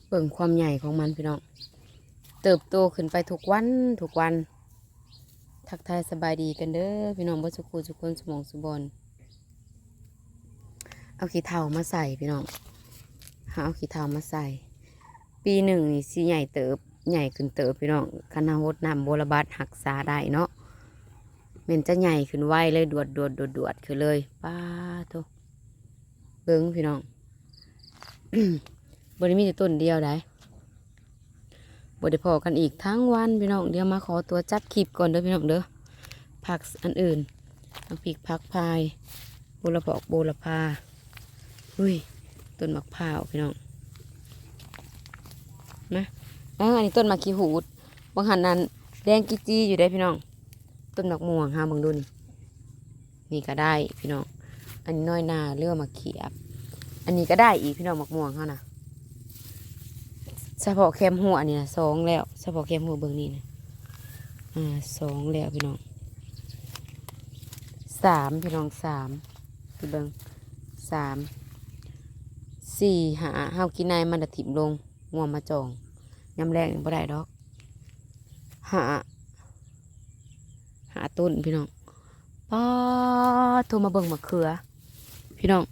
ເບິ່ງຄວາມໃຫຍ່ຂອງມັນພີ່ນ້ອງ ເຕີບໂຕຂຶ້ນໄປທຸກວັນ ທຸກວັນ. ທັກທາຍສະບາຍດີກັນເດີພີ່ນ້ອງເບິດສູ່ຜູ້ສູ່ຄົນ ສູ່ໝ່ອງສູ່ບ່ອນ. ເອົາຂີ້ເຖົ່າມາໃສ່ພີ່ນ້ອງ ເຮົາເອົາຂີ້ເຖົ່າມາໃສ່ ປີໜຶ່ງນີ້ຊິໃຫຍ່ເຕີບ ໃຫຍ່ຂຶ້ນເຕີບພີ່ນ້ອງ ຄັນເຮົາຫົດນ້ຳບົວລະບັດຮັກສາໄດ້ເນາະ ແມ່ນຈະໃຫຍ່ຂຶ້ນໄວເລີຍ ດວດໆໆໆຂຶ້ນເລີຍ. ປາໂທ້ ເບິ່ງພີ່ນ້ອງ ບໍ່ໄດ້ມີແຕ່ຕົ້ນດຽວໃດ ບໍ່ໄດ້ພໍ້ກັນອີກທັງວັນພີ່ນ້ອງ. ດຽວມາຂໍຕົວຈັດຄລິບກ່ອນເດີພີ່ນ້ອງເດີ ຜັກອັນອື່ນ ຜັກພິກຜັກພາຍ ໂບລະພອກໂບລະພາ ອຸ້ຍ ຕົ້ນໝາກພ້າວພີ່ນ້ອງ ມາ ເອີ ອັນນີ້ຕົ້ນໝາກຂີ້ຫູດ ບາງຫັ້ນນັ້ນແດງຈີຈີຢູ່ເດ້ພີ່ນ້ອງ. ຕົ້ນໝາກມ່ວງຫາເບິ່ງດູນີ້ ນີ້ກໍໄດ້ພີ່ນ້ອງ ອັນນ້ອຍໜ້າເຫຼືອໝາກຂຽບ ອັນນີ້ກໍໄດ້ອີກພີ່ນ້ອງ ໝາກມ່ວງເຮົານະ ສະເພາະແຄມຮົ້ວນີ້ນະ ສອງແລ້ວ ສະເພາະແຄມຮົ້ວເບິ່ງນີ້ນະ ອ່າ ສອງແລ້ວພີ່ນ້ອງ ສາມພີ່ນ້ອງ ສາມ ຊິເບິ່ງ ສາມ ສີ່ ຫ້າ ເຮົາກິນໃນມັນລະຖິ້ມລົງ ງົວມາຈ່ອງ ຍາມແລງນີ້ບໍ່ໄດ້ດອກ ຫ້າ ຫ້າຕົ້ນພີ່ນ້ອງ. ປາໂທ້ ມາເບິ່ງໝາກເຂືອພີ່ນ້ອງ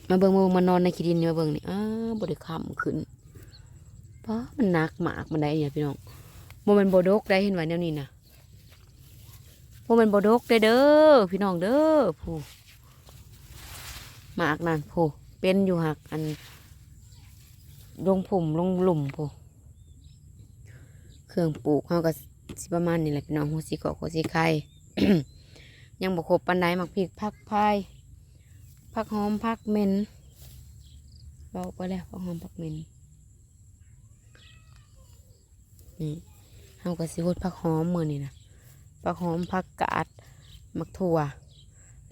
ມາເບິ່ງ ມາເບິ່ງ ມານອນໃນຂີ້ດິນນີ້ ມາເບິ່ງນີ້ ອ້າ ບໍ່ໄດ້ຄ້ຳຂຶ້ນ ປາ ມັນໜັກໝາກມັນໄດ໋ນີ້ພີ່ນ້ອງ ບໍ່ແມ່ນບໍ່ດົກໄດ໋ ເຫັນວ່າແນວນີ້ນະ ບໍ່ແມ່ນບໍ່ດົກເດ້ເດີພີ່ນ້ອງເດີ ຜູ້ ໝາກນັ້ນຜູ້ ເປັນຢູ່ ຫາກອັນ ລົງພຸ່ມລົງລຸ່ມຜູ້. ເຄື່ອງປູກເຮົາກໍຊິປະມານນີ້ແຫຼະພີ່ນ້ອງ ຫົວສີຄອກ ຫົວສີໄຄ ຍັງບໍ່ຄົບປານໃດ ໝາກພິກ ຜັກພາຍ ຜັກຫອມ ຜັກເໝັນ ເວົ້າໄປແລ້ວ ຜັກຫອມ ຜັກເໝັນ. ນີ້ ເຮົາກໍຊິຫົດຜັກຫອມມື້ນີ້ນະ ຜັກຫອມ ຜັກກາດ ໝາກຖົ່ວ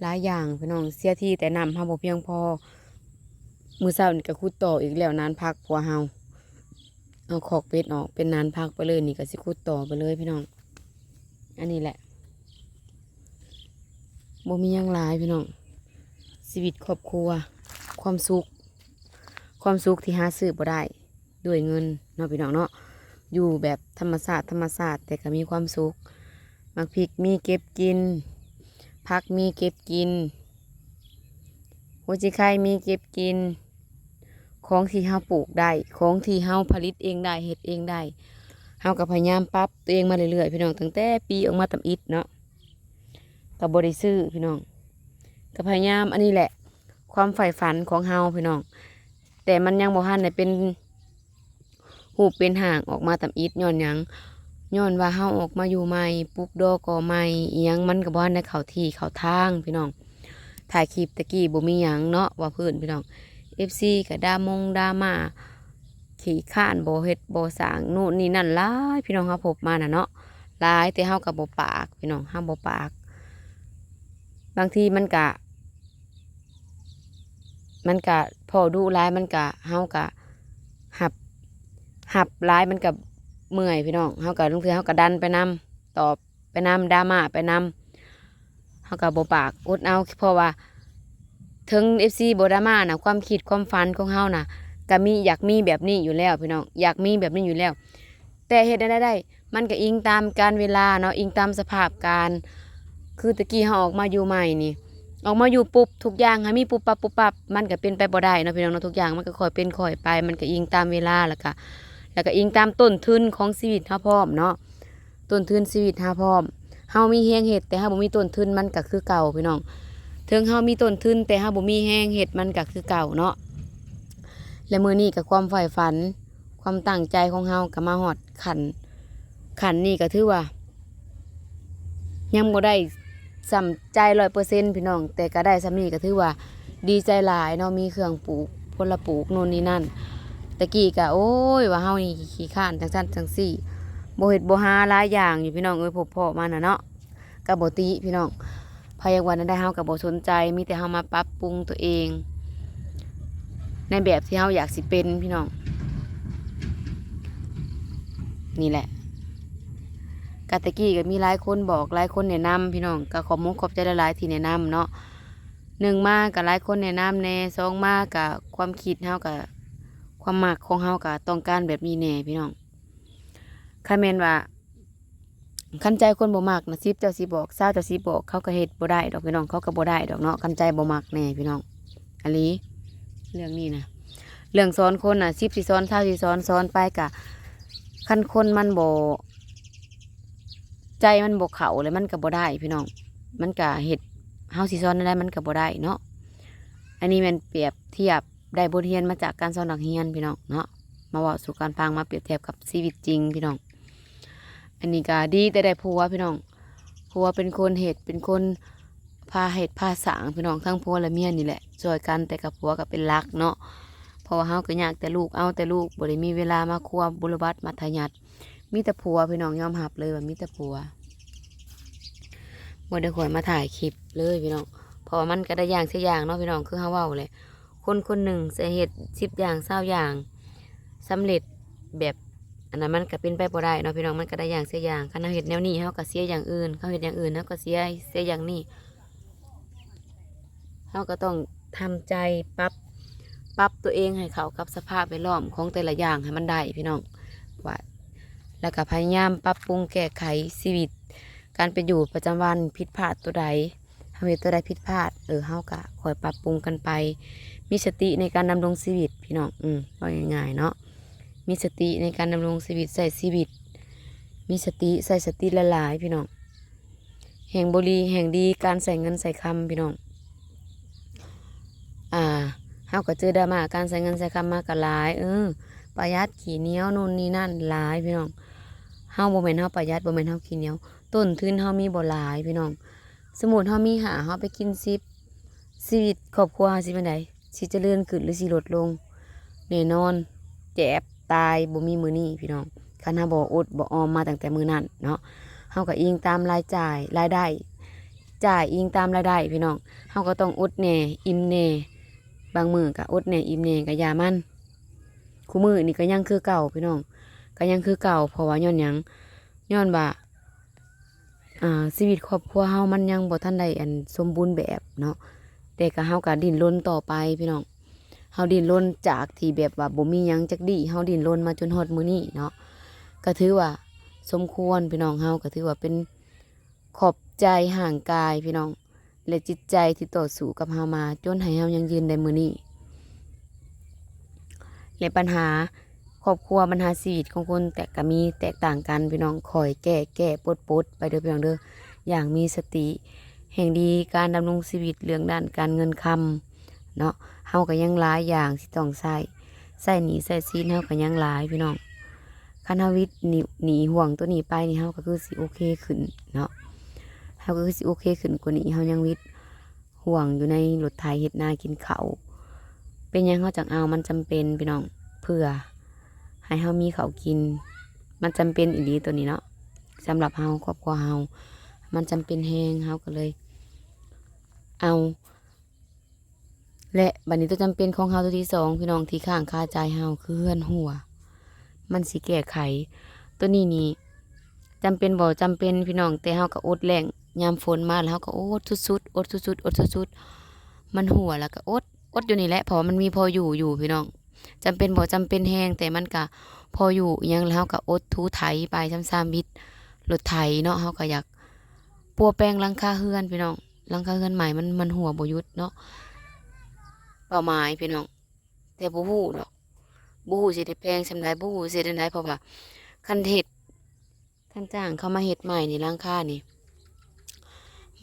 ຫຼາຍຢ່າງພີ່ນ້ອງ ເສຍທີແຕ່ນ້ຳເຮົາບໍ່ພຽງພໍ. ມື້ເຊົ້ານີ້ກໍຂຸດຕໍ່ອີກແລ້ວ ນານຜັກຜົວເຮົາ ເອົາຄອກເປັດອອກເປັນນານຜັກໄປເລີຍ ນີ້ກໍຊິຂຸດຕໍ່ໄປເລີຍພີ່ນ້ອງ. ອັນນີ້ແຫຼະ ບໍ່ມີຫຍັງຫຼາຍພີ່ນ້ອງ ຊີວິດຄອບຄົວ ຄວາມສຸກ ຄວາມສຸກທີ່ຫາຊື້ບໍ່ໄດ້ດ້ວຍເງິນເນາະພີ່ນ້ອງເນາະ ຢູ່ແບບທຳມະຊາດ ທຳມະຊາດ ແຕ່ກໍມີຄວາມສຸກ ໝາກພິກມີເກັບກິນ ຜັກມີເກັບກິນ ຫົວຈີໄຄມີເກັບກິນ ຂອງທີ່ເຮົາປູກໄດ້ ຂອງທີ່ເຮົາຜະລິດເອງໄດ້ ເຮັດເອງໄດ້ ເຮົາກໍພະຍາຍາມປັບຕົວເອງມາເລື້ອຍໆ ພີ່ນ້ອງ ຕັ້ງແຕ່ປີອອກມາຕຳອິດເນາະ ກໍບໍ່ໄດ້ຊື້ພີ່ນ້ອງ ກໍພະຍາຍາມ ອັນນີ້ແຫຼະ ຄວາມໃຝ່ຝັນຂອງເຮົາພີ່ນ້ອງ ແຕ່ມັນຍັງບໍ່ທັນໄດ້ເປັນຮູບເປັນຮ່າງອອກມາຕຳອິດ ຍ້ອນຫຍັງ? ຍ້ອນວ່າເຮົາອອກມາຢູ່ໃໝ່ ປຸກດໍກໍ່ໃໝ່ ອີ່ຫຍັງມັນກໍບໍ່ທັນໄດ້ເຂົ້າທີ່ເຂົ້າທາງພີ່ນ້ອງ. ຖ່າຍຄລິບແຕ່ກີ້ບໍ່ມີຫຍັງເນາະ ເວົ້າພື້ນພີ່ນ້ອງ ເອັຟຊີກໍດາມົງດາມາ ຂີ້ຄ້ານ ບໍ່ເຮັດບໍ່ສ້າງ ໂນ່ນນີ້ນັ້ນຫຼາຍ ພີ່ນ້ອງ ເຮົາພົບມານະເນາະ ຫຼາຍ ແຕ່ເຮົາກໍບໍ່ປາກພີ່ນ້ອງ ເຮົາບໍ່ປາກ ບາງທີມັນກະ ມັນກະພໍ້ດຸຫຼາຍ ມັນກະ ເຮົາກະຮັບ ຮັບຫຼາຍມັນກະເມື່ອຍພີ່ນ້ອງ ເຮົາກະ ລາງເທື່ອເຮົາກະດັນໄປນຳ ຕອບໄປນຳ ດຣາມາໄປນຳ ເຮົາກໍບໍ່ປາກ ອົດເອົາ ເພາະວ່າເຖິງເອັຟຊີບໍ່ດຣາມານະ ຄວາມຄິດຄວາມຝັນຂອງເຮົານະ ກໍມີ ຢາກມີແບບນີ້ຢູ່ແລ້ວພີ່ນ້ອງ ຢາກມີແບບນີ້ຢູ່ແລ້ວ ແຕ່ເຮັດແນວໃດໄດ້ ມັນກໍອີງຕາມການເວລາເນາະ ອີງຕາມສະພາບການ ຄືແຕ່ກີ້ເຮົາອອກມາຢູ່ໃໝ່ນີ້ ອອກມາຢູ່ປຸບ ທຸກຢ່າງໃຫ້ມີປຸບປັບປຸບປັບ ມັນກໍເປັນໄປບໍ່ໄດ້ເນາະພີ່ນ້ອງເນາະ ທຸກຢ່າງມັນກໍຄ່ອຍເປັນຄ່ອຍໄປ ມັນກໍອີງຕາມເວລາ ແລ້ວກໍ ແລ້ວກໍອີງຕາມຕົ້ນທຶນຂອງຊີວິດເຮົາພ້ອມເນາະ ຕົ້ນທຶນຊີວິດເຮົາພ້ອມ ເຮົາມີແຮງເຮັດ ແຕ່ເຮົາບໍ່ມີຕົ້ນທຶນ ມັນກໍຄືເກົ່າພີ່ນ້ອງ ເຖິງເຮົາມີຕົ້ນທຶນ ແຕ່ເຮົາບໍ່ມີແຮງເຮັດ ມັນກໍຄືເກົ່າເນາະ ແລະ ມື້ນີ້ກໍຄວາມໃຝ່ຝັນ ຄວາມຕັ້ງໃຈຂອງເຮົາກໍມາຮອດຂັ້ນ ຂັ້ນນີ້ກໍຖືວ່າ ຍັງບໍ່ໄດ້ສ່ຳໃຈຮ້ອຍເປີເຊັນພີ່ນ້ອງ ແຕ່ກໍໄດ້ສ່ຳນີ້ກໍຖືວ່າດີໃຈຫຼາຍເນາະ ມີເຄື່ອງປູກ ຜົນລະປູກໂນ່ນນີ້ນັ້ນ ແຕ່ກີ້ກໍ ໂອ້ຍ ວ່າເຮົານີ້ຂີ້ຄ້ານ ຈັ່ງຊັ້ນຈັ່ງຊີ້ ບໍ່ເຮັດບໍ່ຫາ ຫຼາຍຢ່າງຢູ່ພີ່ນ້ອງເອີຍ ພົບພໍ້ມານະເນາະ ກໍບໍ່ຕິພີ່ນ້ອງ ໃຜຢາກວ່າແນວໃດເຮົາກໍບໍ່ສົນໃຈ ມີແຕ່ເຮົາມາປັບປຸງຕົວເອງ ໃນແບບທີ່ເຮົາຢາກຊິເປັນພີ່ນ້ອງ ນີ້ແຫຼະ ກະແຕ່ກີ້ກໍມີຫຼາຍຄົນບອກ ຫຼາຍຄົນແນະນຳພີ່ນ້ອງ ກໍຂອບມຸກຂອບໃຈຫຼາຍໆທີ່ແນະນຳເນາະ ໜຶ່ງມາກໍຫຼາຍຄົນແນະນຳແດ່ ສອງມາກໍຄວາມຄິດເຮົາກໍ ຄວາມມັກຂອງເຮົາກໍຕ້ອງການແບບນີ້ແດ່ພີ່ນ້ອງ. ຄັນແມ່ນວ່າ ຄັນໃຈຄົນບໍ່ມັກນະ ສິບເຈົ້າຊິບອກ ຊາວເຈົ້າຊິບອກ ເຂົາກໍເຮັດບໍ່ໄດ້ດອກພີ່ນ້ອງ ເຂົາກໍບໍ່ໄດ້ດອກເນາະ ຄັນໃຈບໍ່ມັກແດ່ພີ່ນ້ອງ ອີ່ຫຼີ ເລື່ອງນີ້ນະ. ເລື່ອງສອນຄົນນະ ສິບຊິສອນ ຊາວຊິສອນ ສອນໄປກະ ຄັນຄົນມັນບໍ່ ໃຈມັນບໍ່ເຂົ້າແລ້ວ ມັນກໍບໍ່ໄດ້ພີ່ນ້ອງ ມັນກະເຮັດ ເຮົາຊິສອນແນວໃດມັນກໍບໍ່ໄດ້ເນາະ. ອັນນີ້ແມ່ນປຽບທຽບ ໄດ້ບົດຮຽນມາຈາກການສອນນັກຮຽນພີ່ນ້ອງເນາະ ມາເວົ້າສູ່ກັນຟັງ ມາປຽບທຽບກັບຊີວິດຈິງພີ່ນ້ອງ. ອັນນີ້ກໍດີແຕ່ໄດ້ຜົວພີ່ນ້ອງ ຜົວເປັນຄົນເຮັດ ເປັນຄົນພາເຮັດພາສ້າງພີ່ນ້ອງ ທັງຜົວແລະເມຍນີ້ແຫຼະ ຊ່ວຍກັນ ແຕ່ກັບຜົວກໍເປັນຫຼັກເນາະ ເພາະວ່າເຮົາກໍຍາກແຕ່ລູກ ເອົາແຕ່ລູກ ບໍ່ໄດ້ມີເວລາມາຄົວບຸລະບັດມັດທະຍັດ ມີແຕ່ຜົວພີ່ນ້ອງ ຍອມຮັບເລີຍວ່າມີແຕ່ຜົວ ບໍ່ໄດ້ຄ່ອຍມາຖ່າຍຄລິບເລີຍພີ່ນ້ອງ ເພາະວ່າມັນກໍໄດ້ຢ່າງເສຍຢ່າງເນາະພີ່ນ້ອງ ຄືເຮົາເວົ້າແຫຼະ ຄົນຄົນໜຶ່ງຈະເຮັດສິບຢ່າງ ຊາວຢ່າງ ສຳເລັດແບບ ອັນນັ້ນມັນກໍເປັນໄປບໍ່ໄດ້ເນາະພີ່ນ້ອງ ມັນກໍໄດ້ຢ່າງເສຍຢ່າງ ຄັນເຮົາເຮັດແນວນີ້ເຮົາກໍເສຍຢ່າງອື່ນ ເຮົາເຮັດຢ່າງອື່ນເຮົາກໍເສຍ ເສຍຢ່າງນີ້ ເຮົາກໍຕ້ອງທຳໃຈປັບ ປັບຕົວເອງໃຫ້ເຂົ້າກັບສະພາບແວດລ້ອມຂອງແຕ່ລະຢ່າງໃຫ້ມັນໄດ້ພີ່ນ້ອງ ວ່າ ແລ້ວກໍພະຍາຍາມປັບປຸງແກ້ໄຂຊີວິດ ການເປັນຢູ່ປະຈຳວັນ ຜິດພາດຕົວໃດ ເຮົາເຮັດຕົວໃດຜິດພາດ ເອີ ເຮົາກໍຄ່ອຍປັບປຸງກັນໄປ ມີສະຕິໃນການດຳລົງຊີວິດພີ່ນ້ອງ ອື ເວົ້າງ່າຍໆເນາະ ມີສະຕິໃນການດຳລົງຊີວິດ ໃຊ້ຊີວິດ ມີສະຕິ ໃຊ້ສະຕິຫຼາຍໆພີ່ນ້ອງ ແຮ່ງບໍ່ດີ ແຮ່ງດີການໃຊ້ເງິນໃຊ້ຄຳພີ່ນ້ອງ ອ່າ ເຮົາກໍເຈີດຣາມາການໃຊ້ເງິນໃຊ້ຄຳມາກໍຫຼາຍ ເອີ ປະຢັດ ຂີ້ໜຽວ ໂນ່ນນີ້ນັ້ນ ຫຼາຍພີ່ນ້ອງ ເຮົາບໍ່ແມ່ນເຮົາປະຢັດ ບໍ່ແມ່ນເຮົາຂີ້ໜຽວ ຕົ້ນທຶນເຮົາມີບໍ່ຫຼາຍພີ່ນ້ອງ ສົມມຸດເຮົາມີຫ້າ ເຮົາໄປກິນສິບ ຊີວິດຄອບຄົວເຮົາຊິເປັນໃດ? ຊິຈະເລີນຂຶ້ນ ຫຼື ຊິລົດລົງ? ແນ່ນອນ ແຈບ ຕາຍ ບໍ່ມີມື້ນີ້ພີ່ນ້ອງ ຄັນເຮົາບໍ່ອົດບໍ່ອອມມາຕັ້ງແຕ່ມື້ນັ້ນເນາະ ເຮົາກໍອີງຕາມລາຍຈ່າຍ ລາຍໄດ້ ຈ່າຍອີງຕາມລາຍໄດ້ພີ່ນ້ອງ ເຮົາກໍຕ້ອງອົດແດ່ ອີ່ມແດ່ ບາງມື້ກໍອົດແດ່ ອີ່ມແດ່ ກໍຢ່າມັນ ຄູ່ມື້ນີ້ກໍຍັງຄືເກົ່າພີ່ນ້ອງ ກໍຍັງຄືເກົ່າ ເພາະວ່າຍ້ອນຫຍັງ? ຍ້ອນວ່າ ອ່າ ຊີວິດຄອບຄົວເຮົາມັນຍັງບໍ່ທັນໄດ້ອັນສົມບູນແບບເນາະ ແຕ່ກໍເຮົາກໍດີ້ນລົນຕໍ່ໄປພີ່ນ້ອງ ເຮົາດີ້ນລົນຈາກທີ່ແບບວ່າບໍ່ມີຫຍັງຈັກດີ້ ເຮົາດີ້ນລົນມາຈົນຮອດມື້ນີ້ເນາະ ກໍຖືວ່າສົມຄວນພີ່ນ້ອງ ເຮົາກໍຖືວ່າເປັນຂອບໃຈຮ່າງກາຍພີ່ນ້ອງ ແລະ ຈິດໃຈທີ່ຕໍ່ສູ້ກັບເຮົາມາ ຈົນໃຫ້ເຮົາຍັງຢືນໄດ້ມື້ນີ້ ແລະ ບັນຫາຄອບຄົວ ບັນຫາຊີວິດຂອງຄົນແຕກ ກໍມີແຕກຕ່າງກັນພີ່ນ້ອງ ຄ່ອຍແກ້ ແກ້ປົດ ປົດໄປເດີພີ່ນ້ອງເດີ ຢ່າງມີສະຕິ ແຮ່ງດີການດຳລົງຊີວິດເລື່ອງດ້ານການເງິນຄຳເນາະ ເຮົາກໍຍັງຫຼາຍຢ່າງທີ່ຕ້ອງໃຊ້ ໃຊ້ໜີ້ໃຊ້ສິນເຮົາກໍຍັງຫຼາຍພີ່ນ້ອງ ຄັນເຮົາຫວິດໜີ້ ໜີ້ຫ່ວງຕົວນີ້ໄປນີ້ ເຮົາກໍຄືຊິໂອເຄຂຶ້ນເນາະ ເຮົາກໍຄືຊິໂອເຄຂຶ້ນກວ່ານີ້ ເຮົາຍັງຫວິດ ຫ່ວງຢູ່ໃນລົດໄຖເຮັດນາກິນເຂົ້າ ເປັນຫຍັງເຮົາຈັ່ງເອົາ? ມັນຈຳເປັນພີ່ນ້ອງ ເພື່ອໃຫ້ເຮົາມີເຂົ້າກິນ ມັນຈຳເປັນອີ່ຫຼີໂຕນີ້ເນາະ ສຳລັບເຮົາ ຄອບຄົວເຮົາ ມັນຈຳເປັນແຮງ ເຮົາກໍເລີຍເອົາ ແລະ ບັດນີ້ໂຕຈຳເປັນຂອງເຮົາໂຕທີສອງ ພີ່ນ້ອງ ທີ່ຄ້າງຄາໃຈເຮົາ ຄືເຮືອນຮົ່ວ ມັນຊິແກ້ໄຂ ໂຕນີ້ນີ້ ຈຳເປັນບໍ່? ຈຳເປັນພີ່ນ້ອງ ແຕ່ເຮົາກໍອົດແລ້ງ ຍາມຝົນມາແລ້ວເຮົາກໍອົດສຸດໆ ອົດສຸດໆ ອົດສຸດໆ ມັນຮົ່ວແລ້ວກໍອົດ ອົດຢູ່ນີ້ແຫຼະ ເພາະວ່າມັນມີພໍຢູ່ຢູ່ພີ່ນ້ອງ ຈຳເປັນບໍ່? ຈຳເປັນແຮງ ແຕ່ມັນກໍພໍຢູ່ອີ່ຫຍັງ ແລ້ວເຮົາກໍອົດຖູໄຖໄປ ຊຳຊາມບິດລົດໄຖເນາະ ເຮົາກໍຢາກປົວແປງຫຼັງຄາເຮືອນພີ່ນ້ອງ ຫຼັງຄາເຮືອນໃໝ່ ມັນ ມັນຮົ່ວບໍ່ຢຸດເນາະ ເປົ້າໝາຍພີ່ນ້ອງ ແຕ່ບໍ່ຮູ້ດອກ ບໍ່ຮູ້ຊິໄດ້ແພງສ່ຳໃດ ບໍ່ຮູ້ຊິເຮັດແນວໃດ ເພາະວ່າຄັນເຮັດ ຄັນຈ້າງເຂົາມາເຮັດໃໝ່ນີ້ ຫຼັງຄານີ້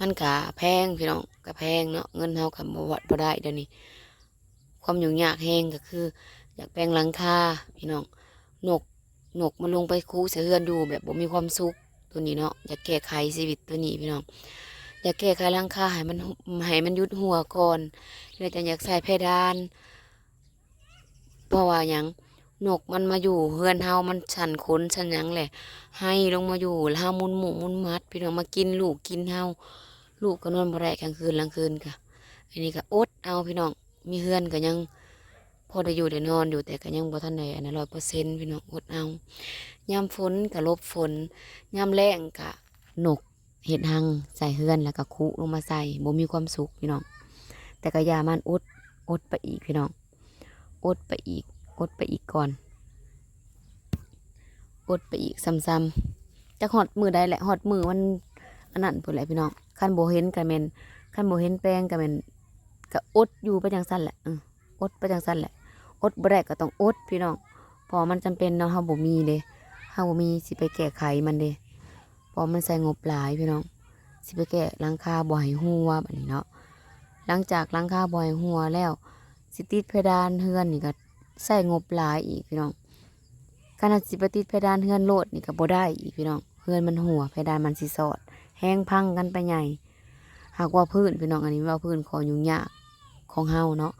ມັນກະແພງພີ່ນ້ອງ ກະແພງເນາະ ເງິນເຮົາກະບໍ່ ບໍ່ໄດ້ດຽວນີ້ ຄວາມຫຍຸ້ງຍາກແຮງກໍຄື ຢາກແປງຫຼັງຄາພີ່ນ້ອງ ນົກ ນົກມັນລົງໄປຄຸໃສ່ເຮືອນຢູ່ແບບບໍ່ມີຄວາມສຸກ ໂຕນີ້ເນາະ ຢາກແກ້ໄຂຊີວິດໂຕນີ້ພີ່ນ້ອງ ຢາກແກ້ໄຂຫຼັງຄາໃຫ້ມັນ ໃຫ້ມັນຢຸດຮົ່ວກ່ອນ ແລ້ວຈັ່ງຢາກໃສ່ເພດານ ເພາະວ່າຫຍັງ? ນົກມັນມາຢູ່ເຮືອນເຮົາ ມັນສັນຂົນສັນຫຍັງແຫຼະ ໄຮ່ລົງມາຢູ່ ແລ້ວເຮົາມຸນໝູ່ມຸນໝັດ ພີ່ນ້ອງ ມາກິນລູກກິນເຮົາ ລູກກໍນອນບໍ່ໄດ້ກາງຄືນ ກາງຄືນກະ ອັນນີ້ກະອົດເອົາພີ່ນ້ອງ ມີເຮືອນກໍຍັງພໍໄດ້ຢູ່ໄດ້ນອນຢູ່ ແຕ່ກໍຍັງບໍ່ທັນໄດ້ອັນນັ້ນຮ້ອຍເປີເຊັນ ພີ່ນ້ອງ ອົດເອົາ ຍາມຝົນກໍຫຼົບຝົນ ຍາມແລ້ງກະນົກເຮັດຮັງໃສ່ເຮືອນ ແລ້ວກໍຄຸລົງມາໃສ່ ບໍ່ມີຄວາມສຸກພີ່ນ້ອງ ຕ່ກະຢ່າ ມັນອົດ ອົດໄປອີກພີ່ນ້ອງ ອົດໄປອີກ ອົດໄປອີກກ່ອນ ອົດໄປອີກຊ້ຳໆ ຈັກຮອດມື້ໃດແຫຼະ ຮອດມື້ມັນອັນນັ້ນພຸ້ນແຫຼະພີ່ນ້ອງ ຄັນບໍ່ເຫັນກະແມ່ນ ຄັນບໍ່ເຫັນແປງກະແມ່ນ ກະອົດຢູ່ໄປຈັ່ງຊັ້ນແຫຼະ ເອີ ອົດໄປຈັ່ງຊັ້ນແຫຼະ ອົດບໍ່ໄດ້ກະຕ້ອງອົດພີ່ນ້ອງ ເພາະວ່າມັນຈຳເປັນເນາະ ເຮົາບໍ່ມີເດ້ ເຮົາບໍ່ມີຊິໄປແກ້ໄຂມັນເດ້ ເພາະມັນໃຊ້ງົບຫຼາຍພີ່ນ້ອງ ຊິໄປແກ້ຫຼັງຄາບໍ່ໃຫ້ຮົ່ວບາດນີ້ເນາະ ຫຼັງຈາກຫຼັງຄາບໍ່ໃຫ້ຮົ່ວແລ້ວ ຊິຕິດເພດານເຮືອນນີ້ກະໃຊ້ງົບຫຼາຍອີກພີ່ນ້ອງ ຄັນເຮົາຊິໄປຕິດເພດານເຮືອນໂລດນີ້ກະບໍ່ໄດ້ອີກພີ່ນ້ອງ ເຮືອນມັນຮົ່ວ ເພດານມັນຊິຊອດ ແຮງພັງກັນໄປໃຫຍ່ ຫາກວ່າພື້ນພີ່ນ້ອງ ອັນນີ້ເວົ້າພື້ນຂໍ້ຫຍຸ້ງຍາກຂອງເຮົາເນາະ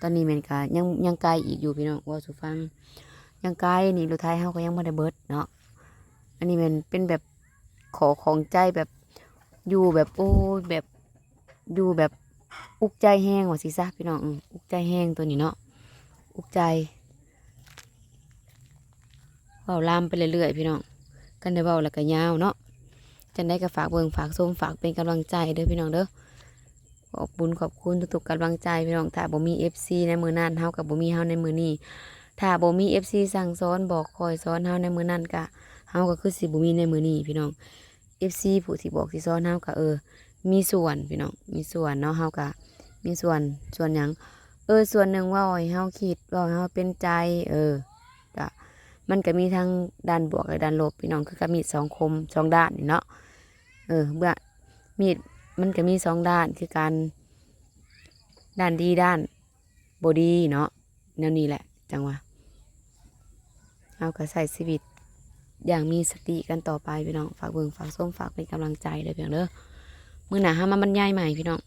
ຕອນນີ້ແມ່ນກະຍັງ ຍັງໄກອີກຢູ່ພີ່ນ້ອງ ເວົ້າສູ່ຟັງ ຍັງໄກນີ້ ລົດໄຖເຮົາກະຍັງບໍ່ໄດ້ເບິດເນາະ ອັນນີ້ແມ່ນເປັນແບບຂໍ້ຂ້ອງໃຈ ແບບຢູ່ແບບ ໂອ້ຍ ແບບຢູ່ແບບອຸກໃຈແຮງວ່າຊີ້ຊະພີ່ນ້ອງ ອື ອຸກໃຈແຮງໂຕນີ້ເນາະ ອຸກໃຈ ເວົ້າລາມໄປເລື້ອຍໆພີ່ນ້ອງ ຄັນໄດ້ເວົ້າແລ້ວກະຍາວເນາະ ຈັ່ງໃດກະຝາກເບິ່ງຝາກຊົມ ຝາກເປັນກຳລັງໃຈເດີພີ່ນ້ອງເດີ ຂອບບຸນຂອບຄຸນທຸກໆກຳລັງໃຈພີ່ນ້ອງ ຖ້າບໍ່ມີເອັຟຊີໃນມື້ນັ້ນ ເຮົາກະບໍ່ມີເຮົາໃນມື້ນີ້ ຖ້າບໍ່ມີເອັຟຊີສັ່ງສອນບອກຂ້ອຍສອນເຮົາໃນມື້ນັ້ນກະ ເຮົາກະຄືຊິບໍ່ມີໃນມື້ນີ້ພີ່ນ້ອງ ເອັຟຊີຜູ້ທີ່ບອກທີ່ສອນເຮົາກະ ເອີ ມີສ່ວນພີ່ນ້ອງ ມີສ່ວນເນາະ ເຮົາກະມີສ່ວນ ສ່ວນຫຍັງ ເອີ ສ່ວນໜຶ່ງເວົ້າໃຫ້ເຮົາຄິດ ເວົ້າໃຫ້ເຮົາເປັນໃຈ ເອີ ກະ ມັນກະມີທັງດ້ານບວກ ແລະ ດ້ານລົບພີ່ນ້ອງ ຄືກັບມີດສອງຄົມ ສອງດ້ານນີ້ເນາະ ເອີ ເບື້ອງ ມີດມັນກະມີສອງດ້ານຄືກັນ ດ້ານດີ ດ້ານບໍ່ດີເນາະ ແນວນີ້ແຫຼະ ຈັ່ງວ່າ ເຮົາກະໃຊ້ຊີວິດຢ່າງມີສະຕິກັນຕໍ່ໄປພີ່ນ້ອງ ຝາກເບິ່ງຝາກຊົມ ຝາກເປັນກຳລັງໃຈເດີພີ່ນ້ອງເດີ ມື້ໜ້າເຮົາມາບັນຍາຍໃໝ່ພີ່ນ້ອງ